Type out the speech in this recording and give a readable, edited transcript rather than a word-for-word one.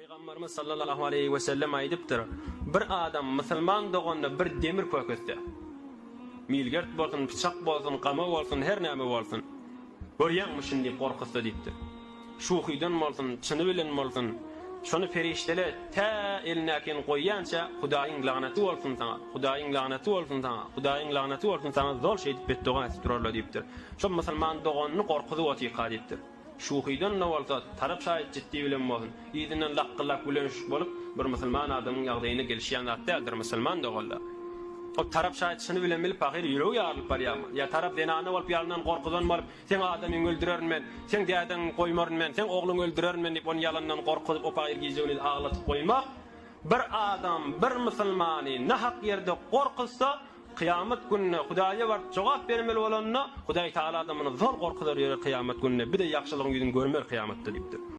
Pygamberimiz sallallahu aleýhi we sellem aýdypdyr, Bir adam musulman doganyna bir demir köketse, milgert bolsun, pyçak bolsun, gama bolsun, her näme bolsun, görýäňmi şuny diýip gorkuzsa diýipdir. Şuhydan bolsun, çyny bilen bolsun, şony perişdeler tä elindäkini goýýança Hudaýyň lagnaty bolsun saňa, Hudaýyň lagnaty bolsun saňa, Hudaýyň lagnaty bolsun saňa zol şeýdip betdoga edip durarlar diýipdir. Şo musulman doganyny gorkuzyp otyrka diýipdir. Şuhydan-da bolsa, tarap şaýat jitdi bilen bolsun, yzyndan lakgyllap gülenişik bolup, bir musulman adamyň ýagdaýyna gelişýän zat däldir, musulman doganlar. Ol tarap şaýat çyny bilen bilip pahyr ýüregi ýarylyp barýarmy? Ýa tarap zenana bolup ýalyndan gorkuzan bolup, Seň adamyňy öldürerin men, seň dädeňi goýmaryn men, seň ogluňy öldürerin men diýip ony ýalandan gorkuzyp o pahyr gije-gündiz aglatyp goýmak, bir adam bir musulmany nahak ýerde gorkuzsa, Kyýamat gününe Hudaýa baryp jogap bermeli bolanda, Hudaý Tagala-da muny zol gorkuzar ýörer kyýamat gününe, bir-de ýagşylygyň ýüzüni görmer kyýamatda diýipdir.